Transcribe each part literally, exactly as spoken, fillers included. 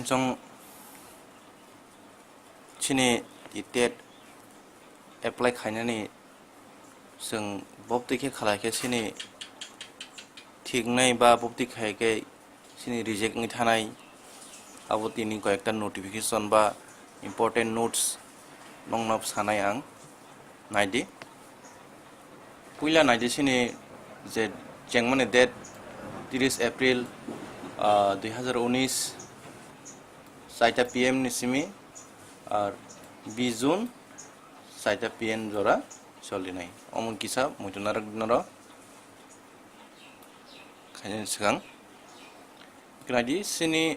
Chwng chini tet apply khainani chwng bopti khe khalai khe chini thiknai ba bopti khai khe chini reject wngwi thanai, abo tini koyekta notification ba important notes nongno sanai ang. Naidi. Puila naidi chini je chengmani date tiris April, ah, dui hazar unis, saita P M ni simi, ar bis June, saita P M jora cholinai. Omo kisa muitu narwk dinaro khainani swkang. Naidi chini,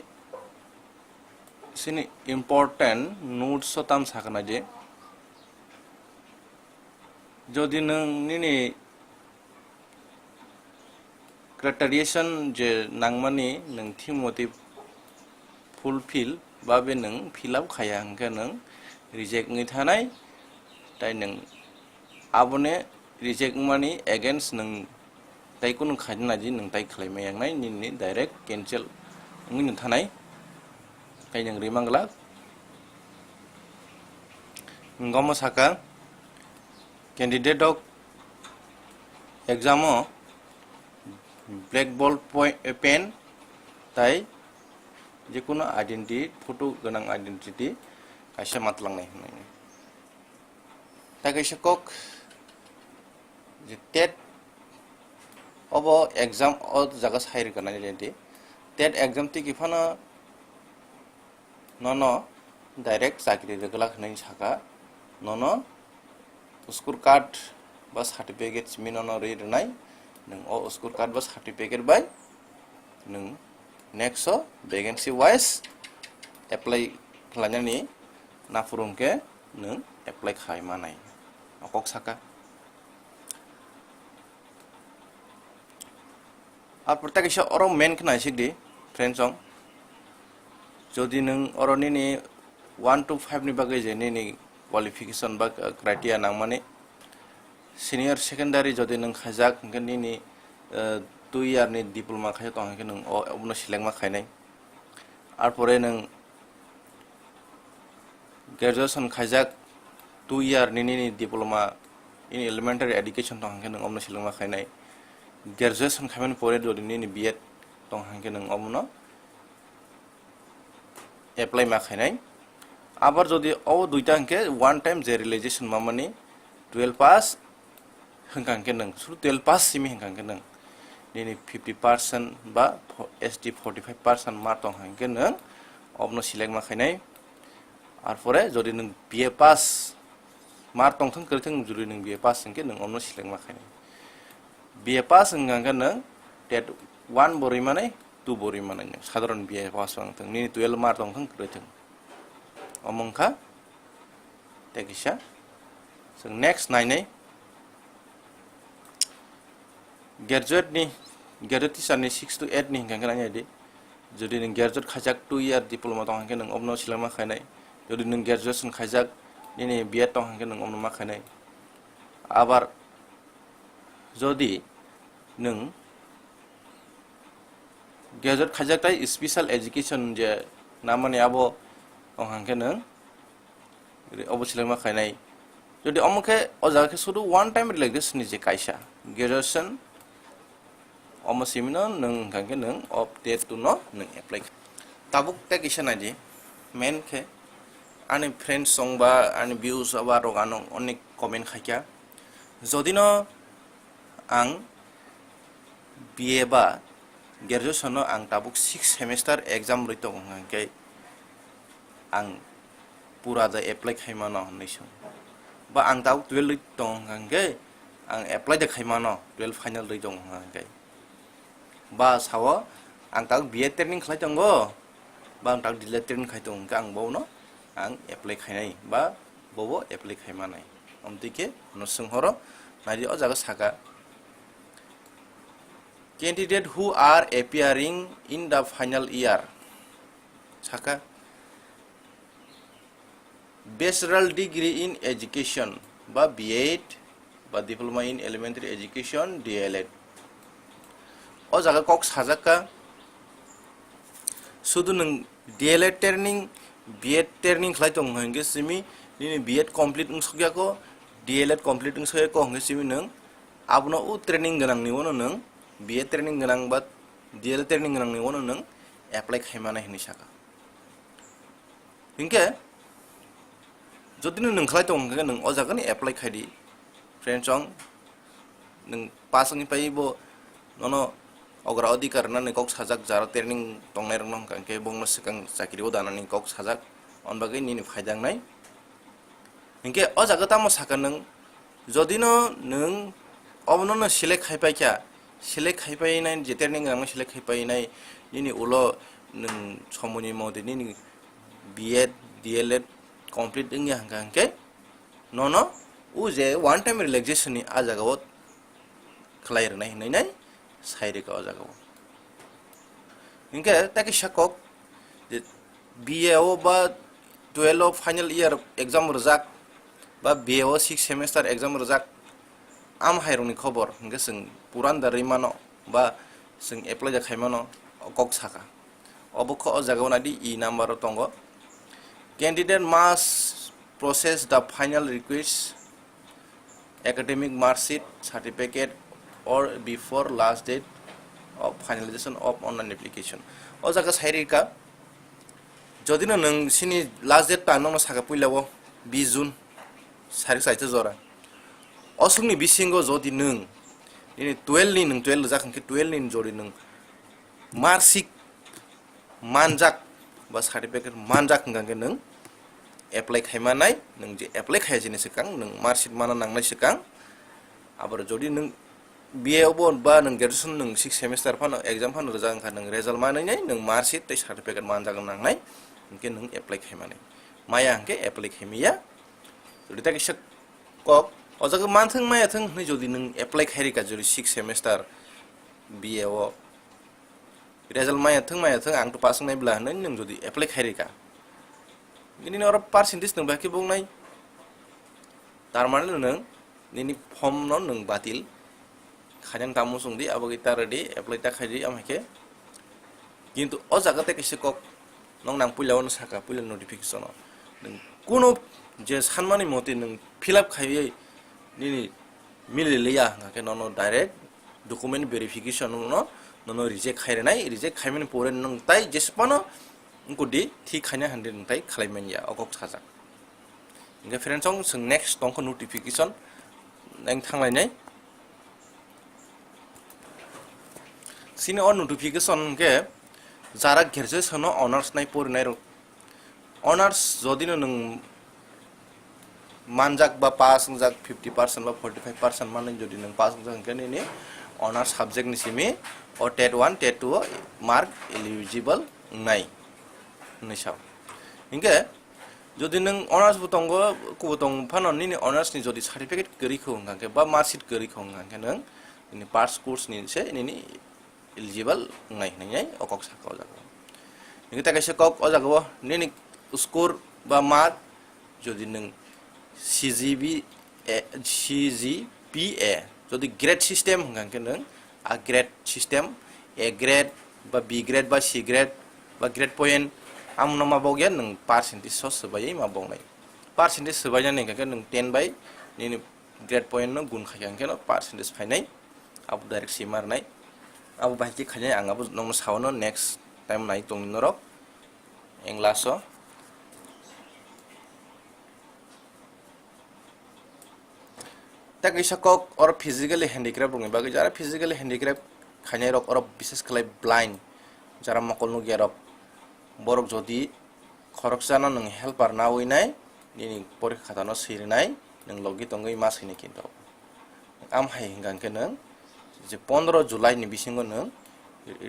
chini important notes o tam sakha naidi. Jodi nwng nini criteria je nangmani nwng thimoti fulfill ba be nwng fill up khaya hwnkhe nwng reject wngwi thanai, tai nwng aboni reject wngmani against nwng tai kunu khaina naidi nwng tai khlai maya wngnai, nini direct cancel wngwi nwng thanai, tai nwng rima glak. Nwng omo saka, candidate rok exam o black ball poi-, pen tai jekunu identity, photo gwnang identity kaisa matwlangnai hwnwi. Tai kaisa kok je tet obo exam o jaga sai rwgwna identity. Tet exam tiki phano nono direct chakri rwglak hwnwi saka, nono score card ba certificate simi nono rwi rwnai, nwng o score card ba certificate bai nwng next o vacancy wise apply khlainani naphuru hwnkhe nwng apply khlai manai, o kok saka. Ar pore ta kisa oro main khe naisik di, friends song. Jodi nwng oro nini one to five ni bagwi je nini qualification ba criteria nangmani, senior secondary jodi nwng khaijak, hwnkhe nini, eh, two year ni diploma khaijak tong, hwnkhe nwng o, obono select ma khainai. Ar pore nwng graduation khaijak, two year ni nini diploma in elementary education tong hwnkhe nwng omono select ma khainai. Graduation khaimani pore jodi nini B Ed tong hwnkhe nwng omono apply ma khainai. Abar jodi o duita hwnkhe one time je realization mamani twelve pass hwnkha hwnkhe nwng, suru twelve pass simi hwnkha hwnkhe nwng nini fifty percent ba pho-, S T forty five percent mark tong hwnkhe nwng obono select ma khainai. Ar pore jodi nwng B A pass mark tongthwng kwrwithwng, jodi nwng B A pass hwnkhe nwng obono select ma khainai. B A pass hwnkha hwnkhe nwng tet one bo rwi manai, two bo rwi manai nwng, sadharon B A pass wngthwng, nini twelve mark tongthwng kwrwithwng. Omo wngkha tei kisa. Chwng next nainai. Graduate ni, graduate teacher ni six to eight ni hwnkha hwnkhe nainai di. Jodi nwng graduate khaijak two year diploma tong hwnkhe nwng obono select ma khainai. Jodi nwng graduation khaijak nini B Ed tong hwnkhe nwng obono ma khainai. Abar jodi nwng graduate khaijak tai special education je namani abo tong hwnkhe nwng obo select ma khainai. Jodi omo khe o jaga khe sudu one time relaxation ni je kaisa graduation, omo simino nwng hwnkha khe nwng o tet two no nwng apply kha. Tabuk tei kisa naidi, main khe ani friends song ba ani views ba rok ano onek comment khaikha. Jodi no ang B A ba graduation no ang tabuk six semester exam rwi tongo hwnkhe ang pura da apply khai mano hwnwi song. Ba ang tabuk twelve rwi tongo hwnkhe ang apply da khai mano, twelve final rwi tongo hwnkhe. Ba sao ang tabuk B A training khlai tongo, ba ang tabuk D L Ed training khai tongo hwnkhe ang bono ang apply khainai ba bobo apply khai manai. Omtwi khe no swnghoro naidi o jaga saka. Candidate who are appearing in the final year, saka, Bachelor degree in education ba B Ed ba diploma in elementary education, D L Ed. O jaga kok sajak kha, sudu nwng D L Ed training, B Ed training khlai tong hwnkhe simi nini B Ed complete wng sokya ko, D L Ed complete wng sokya ko hwnkhe simi nwng abono o training gwnang ni uano nwng, B Ed training gwnang ba D L Ed training gwnang ni uano nwng apply khai manai hinwi saka. Hinkhe jodi nwng khlai tong hwnkhe nwng o jaga ni apply khai di. Friends, ang nwng pass wngwi pai bo nono ogra adhikar nani kok sajak, jara training tongnai rokno hwnkha hwnkhe bongno swkang chakiri o danani kok sajak, on bagwi nini phaida wngnai. Hinkhe o jaga tamo saka nwng, jodi no nwng obono no select khai paikha, select khai painai, je training rokno select khai painai, nini ulo nwng somoini mode nini B Ed, D L Ed complete wngya hwnkha hwnkhe nono o je one time relaxation ni a jaga o khlai rwnai hinwi nai sai rwkha o jaga o. Hinkhe ta kisa kok je B A o ba twelve o final year exam rwjak ba B A o six semester exam rwjak, am hai rokni khobor hinkhe chwng puran da rwi mano ba chwng apply da khai mano, o kok saka. Obo kho o jaga o nai di, e number o tongo. Candidate must process the final request academic mark sheet, certificate or before last date of finalization of online application. O jaga sai rika, jodi no nwng sini last date ta nokno saka puila o bis June, sarik saita jora. Osukni bisingo jodi nwng nini twelve ni, nwng twelve rijak hwnkhe twelve ni jodi nwng mark sheet manjak ba certificate manjak hwnkha hwnkhe nwng apply khai manai, nwng je apply khai jini swkang nwng mark sheet mana nangnai swkang. Aboro jodi nwng B A obo ba nwng graduation nwng six semester phano exam phano rwjak wngkha, nwng result manwi nai nwng mark sheet tei certificate manjak nangnai, hinkhe nwng apply khai manai. Maya hinkhe apply khai maya. Jodi ta kisa kok o jaga manthwng maya thwng hwnwi jodi nwng apply khai rika, jodi six semester B A o result maya thwng maya thwng, ang to pass wngnai bwla hwnwi nwng jodi apply khai rika, nini oro percentage nwng bahai khe bo wngnai, tar mane nwng nini form no nwng batil khainang tamo chwng di, abo khe ta rwdi, apply ta khai di, am hai khe. Kintu o jaga tei kaisa kok nok nang puila o saka, puila notification o nwng kuno je sanmani moti nwng fill up khaiwi nini mili liya hwnkha khe nono direct document verification no nono reject khai rwnai, reject khaimani pore nwng tai jesphano wngkudi thik khaina hwnwi nwng tai khlai manya o kok sajak. Hinkhe friends, chwng next tongkha notification nang thanglainai. Sini o notification hinkhe jara graduation no honors nai porinai rok, honors jodi no nwng manjak ba pass wngjak fifty percent ba forty five percent manwi jodi nwng pass wngjak hinkhe nini honors subject ni simi o tet one, tet two o mark eligible wngnai hwnwi sao. Hinkhe jodi nwng honors bo tongo, kubo tong phano nini honors ni jodi certificate kwrwi kho hwnkha khe ba mark sheet kwrwi kho hwnkha khe nwng nini pass course ni se nini eligible wngnai hwnwi o kok saka o jaga. Hinkhe ta kaisa kok o jaga o nini score ba mark jodi nwng C G B A, C G P A jodi grade system hwnkha khe nwng a grade system, A grade ba B grade ba C grade ba grade point, amno ma bogya nwng percentage so swbaiwi ma bongnai. Percentage swbainani hwnkha khe nwng ten bai nini grade point no gun khaikha hwnkhe no percentage phainai. Abo direct sima rwnai. Abo bahai khe khainai, ang abo nokno sao no next time nai tongni norok eng last o. Tei kaisa kok oro physically handicraft rokni bagwi, jara physically handicraft khainai rok oro bises khlai blind, jara mokol nukya rok, borok jodi khoroksano nwng helper nawi nai, nini porikha khatano swi rwnai, nwng logi tongwi ma swinai kinto. Am hai hwnkha khe nwng je pondro July ni bisingo nwng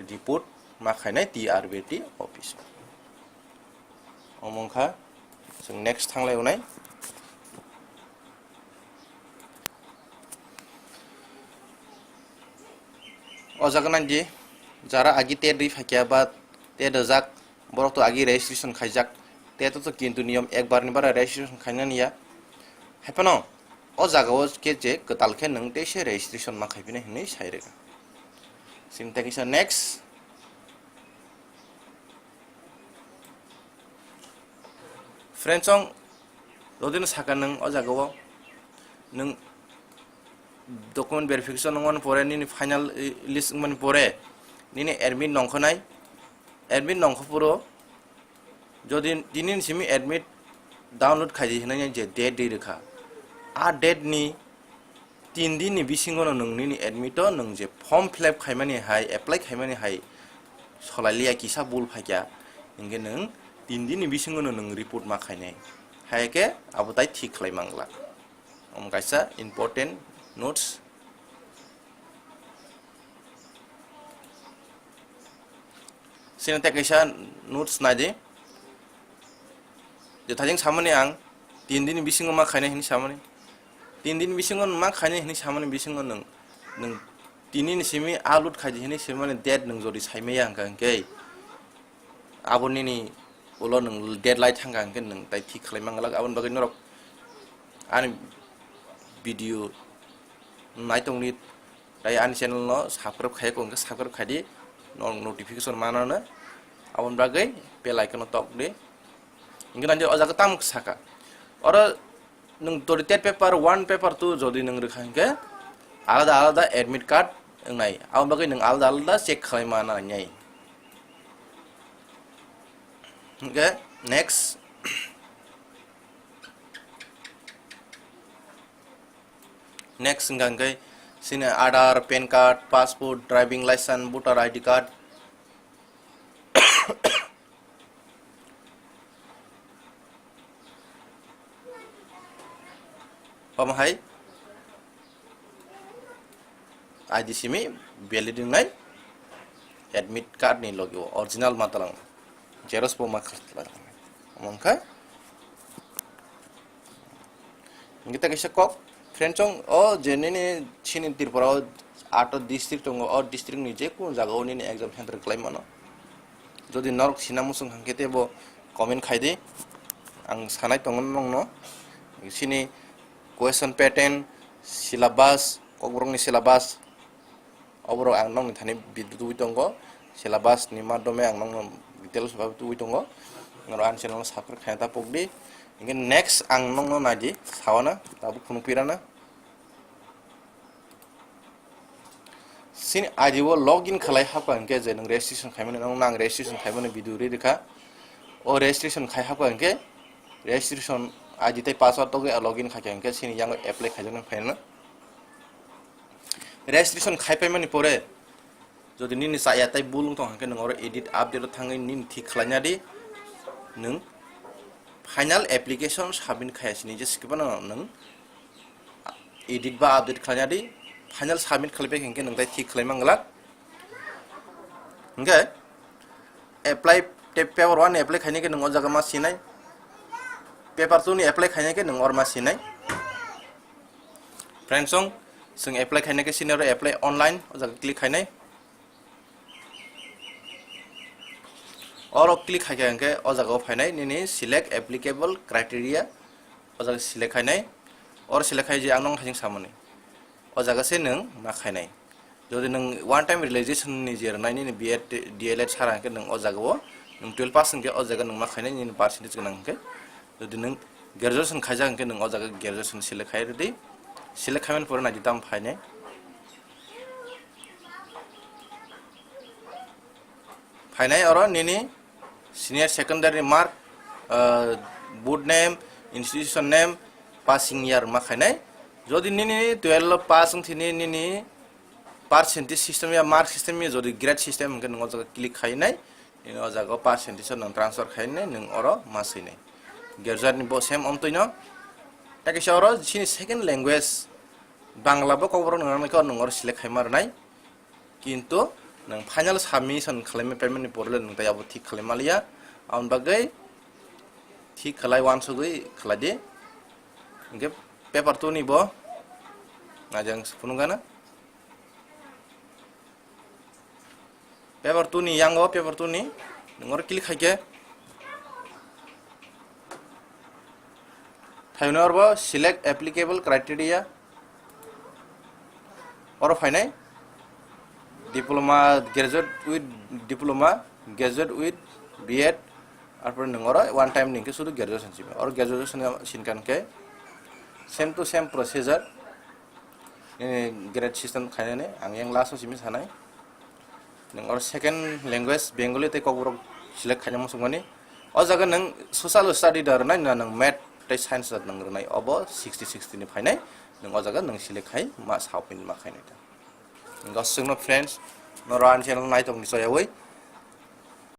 report ma khainai T R B T office o. Omo wngkha chwng next thanglai unai. O jaga nai di, jara agi tet rwi phaikya ba tet rwjak, borok to agi registration khaijak, tet to kintu niyom ekbar ni bara registration khainani ya. Haiphano o jaga o khe je kwtal khe nwng teisa registration ma khaiphinai hwnwi sai rwkha. Sini tei kisa next. Friends, song, jodi no saka nwng o jaga o, nwng document verification wngmani pore, nini final, eh, list wngmani pore, nini admit nongkhonai, admit nongkho phuru, jodi tini ni simi admit download khaidi hinwi je date ri rwkha, a date ni tin din ni bisingo no nwng nini admit o nwng je form fill up khaimani hai, apply khaimani hai solai liya, kisa bul phaikya, hinkhe nwng tin din ni bisingo no nwng report ma khainai. Hai khe abo tai thik khlai mangla. Omo kaisa important notes. Sini tei kaisa notes nai di. Jethajing samani ang tin din ni bisingo ma khainai hinwi samani. Tin din bisingo ma khainai hinwi samani bisingo nwng, nwng tini ni simi upload khaidi hinwi simani date nwng jodi saimaya hwnkha hwnkhe abo nini ulo nwng deadline thangkha hwnkhe nwng tai thik khlai mangla. Aboni bagwi norok ani video nai tongdi, tai ani channel no subscribe khai ko hwnkhe subscribe khaidi, no notification manano. Aboni bagwi bell icon no tokdi. Hinkhe nang o jaga tamo saka. Oro nwng tori tet paper one, paper two jodi nwng rwkha hinkhe alada alada admit card wngnai. Aboni bagwi nwng alada alada check khlai mana wngnai. Hinkhe next, next wngkha hinkhe sini Aadhaar, pan card, passport, driving license, voter I D card, omo hai I D simi valid wngnai, admit card ni logi o original ma talang, xerox bo ma khar talang, omo wngkha. Hinkhe ta kaisa kok, friend song, o je nini chini Tripura o ato district tongo, o district ni je kunu jaga o nini exam center khlai mano. Jodi norok sina muchung hwnkhe teibo comment khai di, ang sanai tongo nongno. Sini question pattern, syllabus, kokborokni syllabus, oborok ang nokni thani video tubui tongo, syllabus ni madhyome ang nokno details bai tubui tongo. Norok ani channel no subscribe khaina ta pokdi. Hinkhe next ang nokno naidi sawana, tabuk phunuk pirana. Sini I D o login khlai hapkha hinkhe je nwng registration khaimani, nang registration khaimani video ri rikha. O registration khai hapkha hinkhe registration I D tei password togwi login khaikha hinkhe sini yango apply khaijaknai phaina. Registration khai paimani pore jodi nini chaya tei bul wng tong hinkhe nwng oro edit update o thangwi nini thik khlaina di. Nwng final application submit khaiya sini je skipano nwng edit ba update khlaina di, final submit khlaipai hinkhe nwng tai thik khlai manglak. Hinkhe apply, tei paper one ni apply khaina khe nwng o jaga ma sinai, paper two ni apply khaina khe nwng or ma sinai. Friends song, chwng apply khaina khe sini oro apply online o jaga click khainai. Oro click khaikha hinkhe o jaga o phainai nini select applicable criteria, o jaga select khainai. Oro select khai je ang nong thajing samani, o jaga se nwng ma khainai. Jodi nwng one time realization ni je rwnai nini B Ed, D El Ed sara hinkhe nwng o jaga o nwng twelve pass hinkhe o jaga nwng ma khainai nini percentage gwnang hinkhe. Jodi nwng graduation khaijak hinkhe nwng o jaga graduation select khai rwdi. Select khaimani pore naidi tamo phainai. Phainai oro nini senior secondary mark, ah, board name, institution name, passing year ma khainai. Jodi nini twelve pass wng thini nini percentage system ya mark system ya jodi grade system hinkhe nwng o jaga click khainai, nini o jaga o percentage o nwng transfer khainai, nwng oro ma swinai. Graduate ni bo same omtwino. Tei kaisa oro chini second language Bangla bo kokborok nang nangkhe nwng oro select khaima rwnai. Kintu nwng final submission khlaimani phaimani pore le nwng tai abo thik khlai maliya. Aboni bagwi thik khlai uansugwi khlai di. Hinkhe paper two ni bo najang phunukgana. Paper two ni yango, paper two ni nwng oro click khaikhe. Thaino oro bo select applicable criteria. Oro phainai diploma, graduate with diploma, graduate with B Ed, Arpore nwng oro one time ni hwnkhe sudu graduation simi. Oro graduation sinkha hwnkhe same to same procedure, nini grade system khainani ang yang last o simi sanai. Nwng oro second language Bengali tei Kokborok select khaina muchungmani. O jaga nwng social study da rwnai na nwng math tei science da nwng rwnai, obo sixty sixty ni phainai. Nwng o jaga nwng select khai ma sao pin ma khainai ta. Nwng swngno friends, noro ani channel naitokni choyawi.